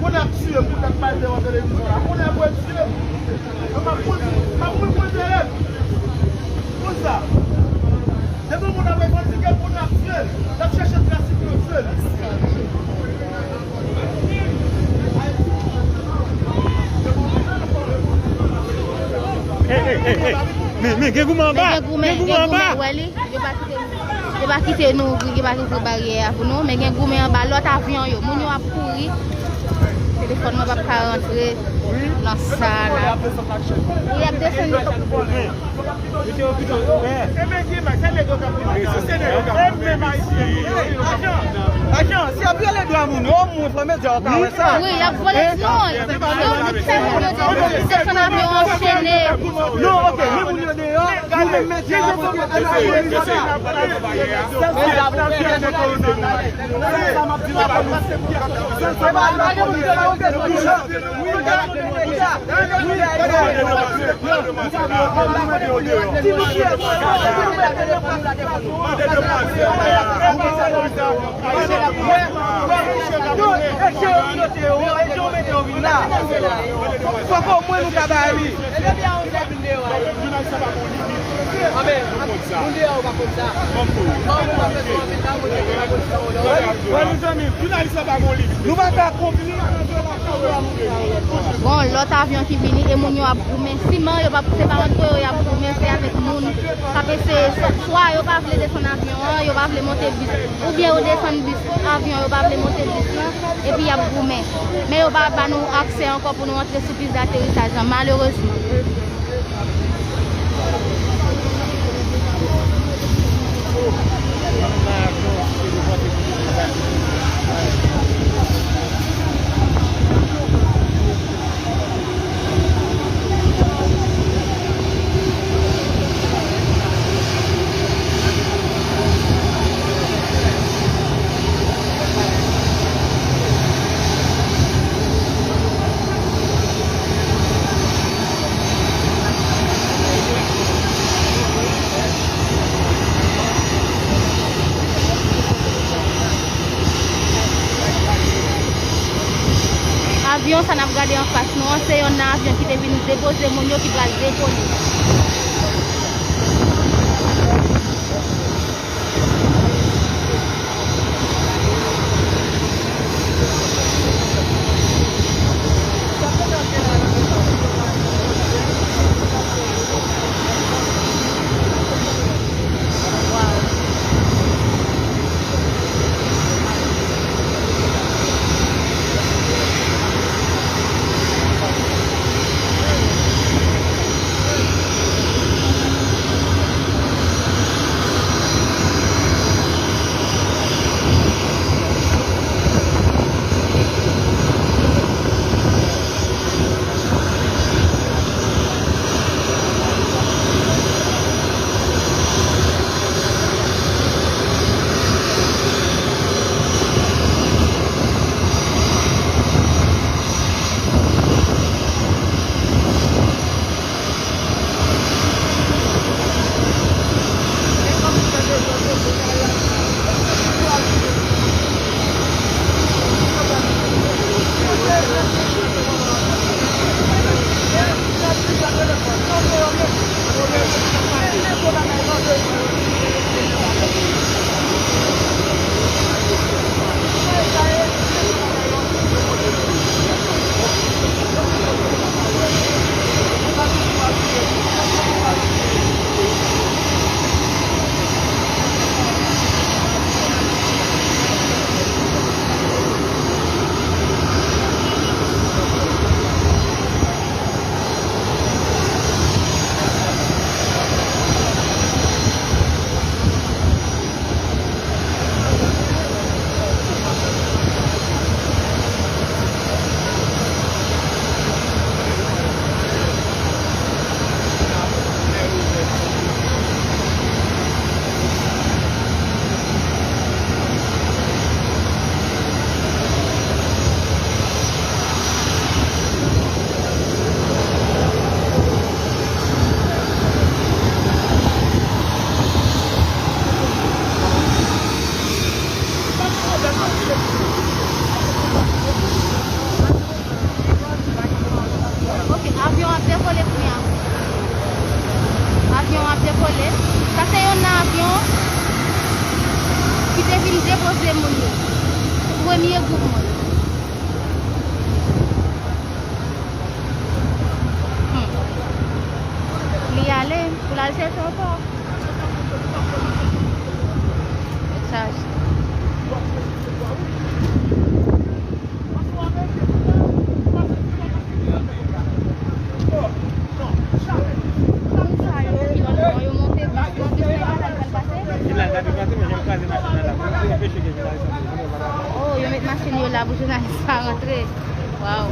Kounye a ap tiye m pou tèt malfè an televizyon la. Kounye a pou tiye m. M ap mouri, m ap mouri pou enterè m. Konsa. Depi yon moun ap revandike, kounye a ap tiye l. L ap chèche tras li pou yo tiye l. Hey, hey, hey, hey. Men, men, gen goumen anba. Men gen goumen, gen goumen, wè li. Yo pa kite, yo pa kite nou ouvri, yo pa ouvri baryè a pou nou, men gen goumen anba lòt avyon yo. Moun yo ap kouri. Telefòn mwen p ap ka rantre nan sa la. Li ap desann li tankou pwomèt. Ajan, ajan, si y ap vyole dwa moun, omwen fò medya yo ka wè sa. Wi, y ap vòlè non. Yo vin fè moun yo desann avyon anchene. Non, ok, men moun yo deyò. Nou menm medya la pou ke analize sa. Sèl sa m ap di lapolis. Sèl sa m ap di lapolis. Fòk omwen nou ta ba li. Non, men jounalis la pa gon limit. Moun deyò yo pa konn sa. Bon, mezanmi, jounalis la pa gon limit. Nou pa ka konpli. Bon, lòt avyon ki vini e moun yo ap goumen. Siman, yo pa, se pa ant yo, y ap goumen, se avèk moun k ap eseye, swa, swa yo pa vle desann avyon an, yo pa vle monte bis, oubyen yo desann bis, avyon, yo pa vle monte bis lan, epi y ap goumen. Men yo pa ba nou aksè ankò pou nou antre sou pis daterisaj lan, malerezman. Avyon sa n ap gade anfas nou an, se yonn nan avyon ki te vin depoze moun yo ki pral dekole. Ok, avyon ap dekole kounye a. Avyon ap dekole. Sa se yonn nan avyon ki te vin depoze moun yo. Premye gwoup moun. Hmm. Li ale, pou l al chèche ankò. Mesaj. Moun sa yo ki nan, yo monte bis lan, se Senyè la l pral pase? Li la, l t ap pase, men yo kraze machin nan la. Yo anpeche ke jounalis la. Oh, yo met machin yo la pou jounalis la rantre. Waw.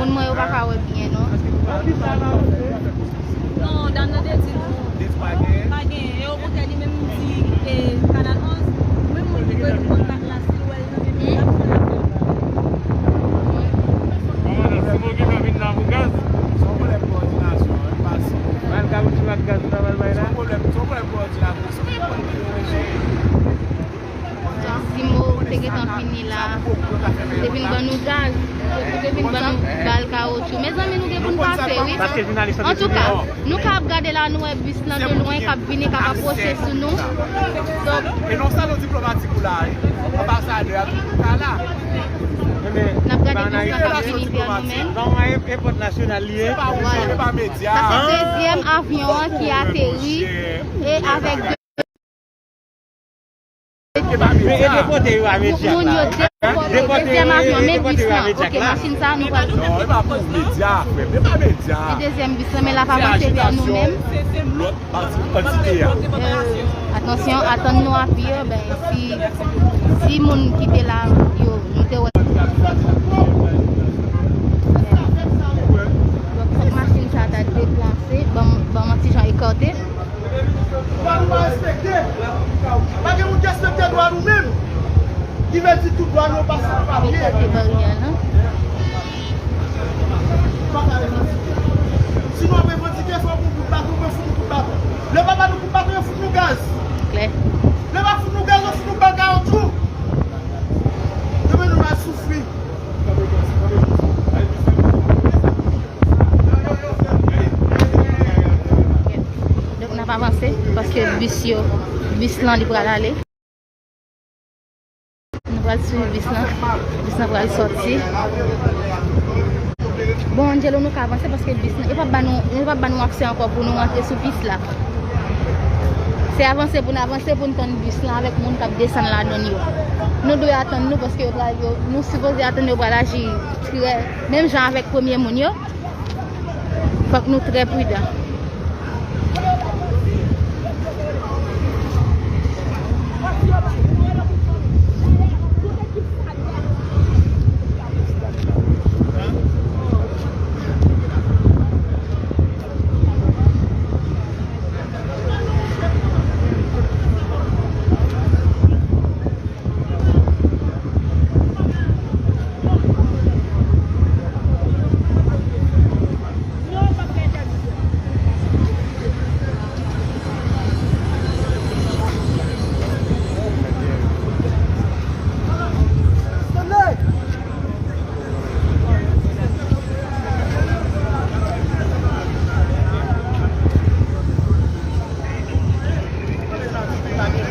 Moun mwen yo pa ka wè byen, non. Non, dam nan te di nou pa gen. Pa gen. E okontrè, li menm di, e, Kanal onz, menm moun ki konn kontak la, si l wè l nan men l ap fè l ap fè l. Kòmandan, si nou gentan vin la pou gaz, se yon pwoblèm kowòdinasyon, wi, pase. Ba l kawoutchou ak gaz nan, ba l bay la. Se yon pwoblèm, se yon pwoblèm kowòdinasyon. Simo te gentan fini la. Te vin ban nou gaz. Yo te vin ban nou bal kawotchou. Mezanmi, nou gen pou n pase, wi. Antouka, nou ka ap gade la, nou wè bis lan de lwen k ap vini, k ap apwoche sou nou. Donk, e non salon diplomatik ou la, wi. Anbasadè a tou ka la. N ap gade bis lan k ap vini vè nou menm. Vwala. Sa se dezyèm avyon an ki ateri e avèk de Men e depote yo a medyak la. Moun yo depote dezyèm avyon, men bis lan. Ok, machin sa, nou pral. Non, e pa pou medya, frè m, e pa medya. E dezyèm bis lan, men l ap avanse vè nou menm. Lòt pati, antite a. Euh, atansyon, atann nou apiye, ben, si, si moun ki te la, yo, nou te wè. Donk, fòk machin sa ta deplase, ban m, ban m yon ti jan ekate. Dwa nou pa respekte. Pa gen moun ki respekte dwa nou menm. Ki vle di tout dwa nou yo pase nan papye. Li kite baryè la. Nou pa ka revandike. Si nou ap revandike, fò nou kout baton, nou fout nou kout baton. Lè yo pa ba nou kout baton, yo fout nou gaz. Klè. Lè yo pa fout nou gaz, yo fout nou bal kawotchou. Yo mennen nou al soufri. Donk, n ap avanse, paske bis yo, bis lan, li pral ale. Nou pral swiv bis lan. Bis lan pral sòti. Bon, Angelo, nou ka avanse, paske bis lan, yo p ap ba nou, yo p ap ba nou aksè ankò pou nou rantre sou pis la. Se avanse pou n avanse, pou n tann bis lan avèk moun k ap desann ladan l yo. Nou dwe atann nou, paske yo pral, yo, nou sipoze atann yo pral aji trè, menm jan avèk premye moun yo. Fòk nou trè pridan.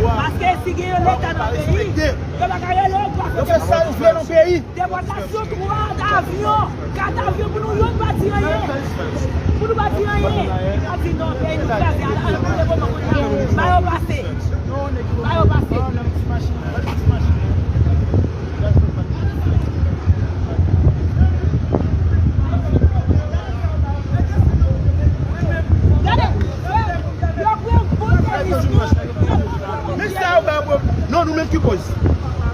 Paske si gen yon Leta nan peyi, yo pa ka rele yo pou afè sa yo vle nan peyi. Depòtasyon twa avyon, kat avyon pou nou, youn pa di anyen. Pou nou pa di anyen. Yo di non, peyi nou kraze, ala, ala, pou lemoman kounye a. Ba yo pase. Ba yo pase. Men sa yo ba yo pwob-, non, nou menm ki koz.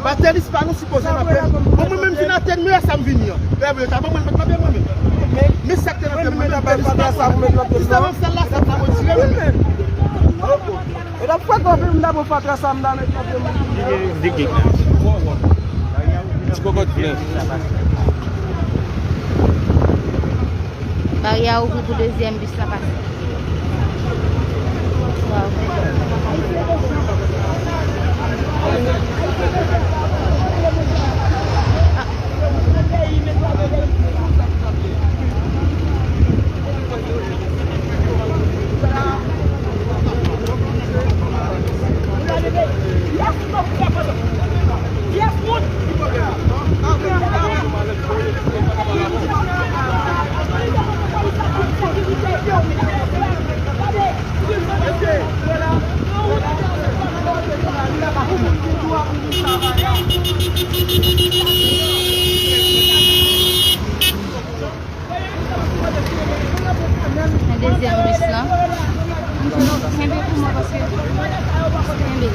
Batèlis pa nou sipoze nan pèp. Bon, mwen menm vin atè m, men sa m vini an. Pèp yo ta ban mwen l mèt kanpe mwen menm. Men sa k te nan pèp mwen menm, batèlis pa nou. Si se menm sèl la, sa ta retire wi menm. E l ap fè kanpe m dabò fatra sa m ta mèt kanpe mwen. Li gen de gig. Ti kokot vle. Baryè a ouvri pou dezyèm bis la pase. Waw. Ah. Nan dezyèm bis lan. Kenbe pou mwen paske, kenbe.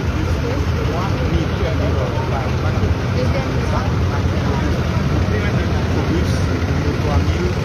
Dezyèm bis lan.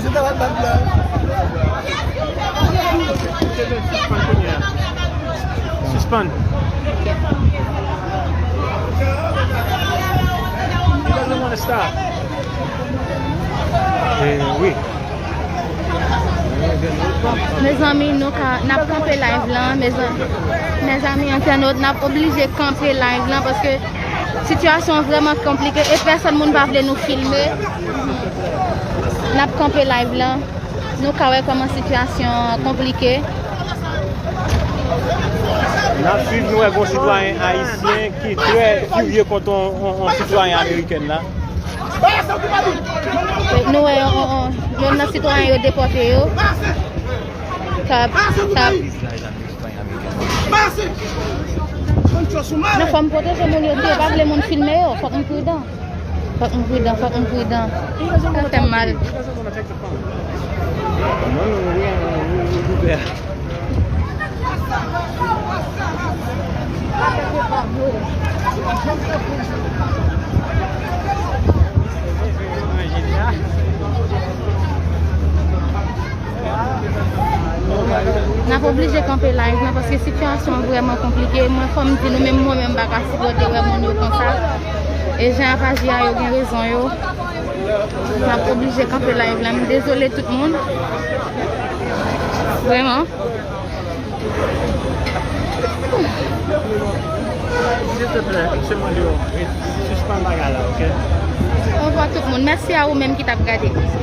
Isn't that what that blood? Sispann. He doesn't want to stop. Eh, wi. Mezanmi, nou ka, n ap kanpe live lan. Mezanmi, mezanmi, entènot, n ap oblije kanpe live lan paske sitiyasyon an vrèman konplike e pèsonn moun pa vle nou filme. N ap kanpe live lan. Nou ka wè kòman sitiyasyon an konplike. N ap swiv, nou wè gon sitwayen ayisyen ki trè firye kont on, on, on sitwayen amerikèn la. Nou wè on, on, yonn nan sitwayen yo depòte yo. K ap, k ap. Non, fò m pwoteje moun yo tou, yo pa vle moun filme yo, fòk m pridan. Fòk m pridan, fòk m pridan. Sa fè m mal. N ap oblije kanpe live lan paske sitiyasyon an vrèman konplike. Mwen, fò m di nou, menm mwen menm m pa ka sipòte wè moun yo konsa. E jan y ap aji a, yo gen rezon yo. N ap oblije kanpe live lan. M dezole tout moun. Vrèman. Silteplè, se mande w, sispann bagay la, oke? Ovwa tout moun. Mèsi a ou menm ki t ap gade.